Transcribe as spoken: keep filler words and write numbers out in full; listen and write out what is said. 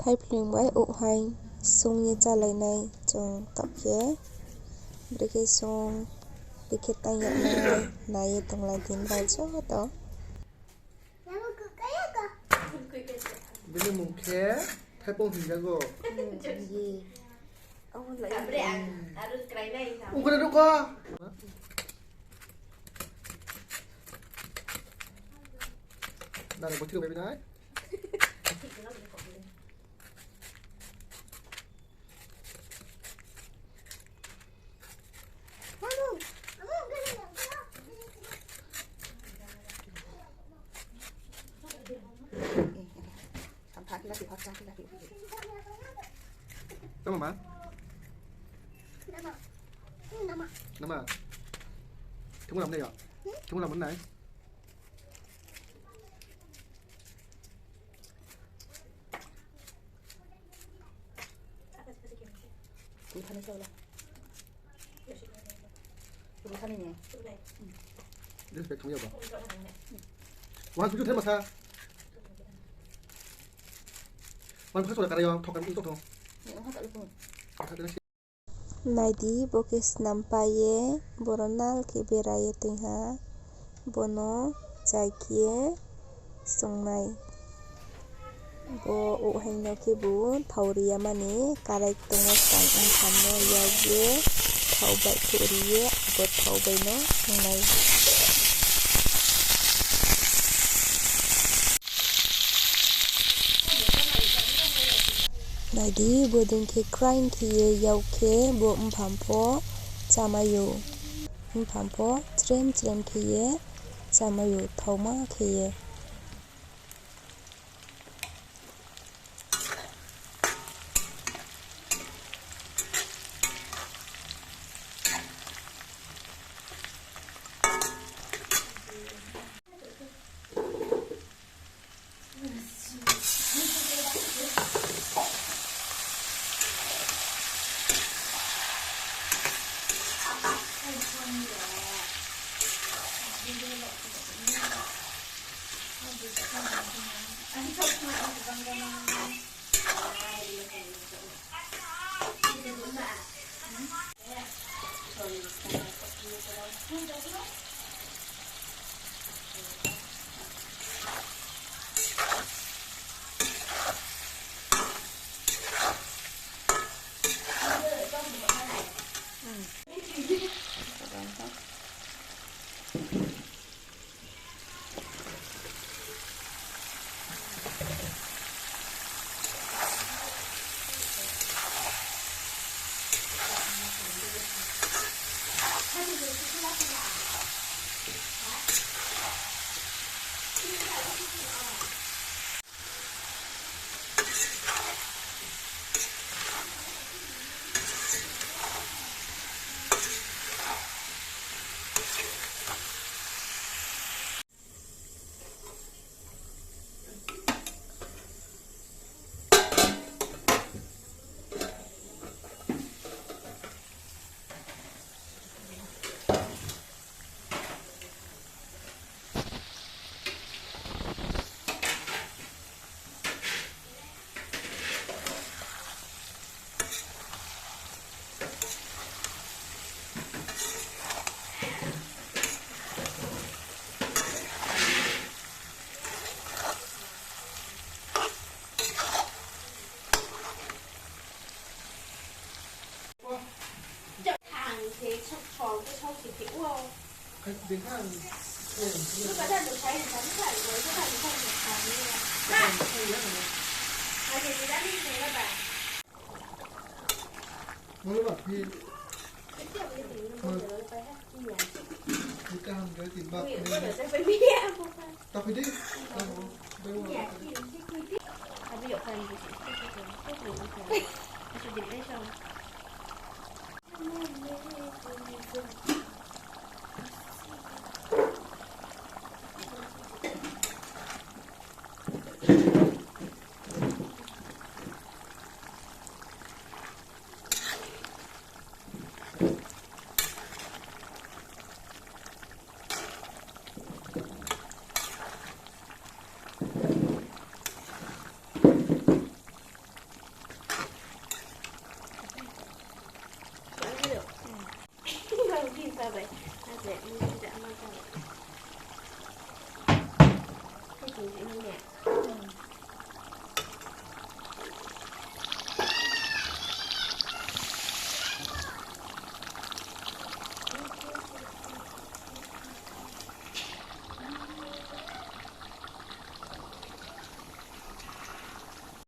Aiphlung bai ouh hai sung ye chálai nai chung taoh khe. Brekhe sung, brekhe tang yag nai, nai ye tonglai di nrao joto. Bini mung khe Thaipung hing jago. Ungkha na nuh kha. Nang bo thik bai nai. Tamo ma? Nama? Thunglam nai yo? Thunglam nai? Bethani ya ba. Wan buju thai masa. Wan buju sora kara yo, thok kami thok thok. Nai di, bo khe snampai ye, boro nal khe bera ye toing ha, bono chai khe ye song nai. Bo ouh hai no khebu thao ri ya mani karai tongmo skang mpham no yak ye thao bai khuh ri ye bo thao bai no song nai. Nai di, bodei khe kraing khe ye yak khe bo mpham pho chámai ou. Mpham pho chrem chrem khe ye chámai ou, thaoma khe ye. bai, a je, nung je ama ta. Khe chung je,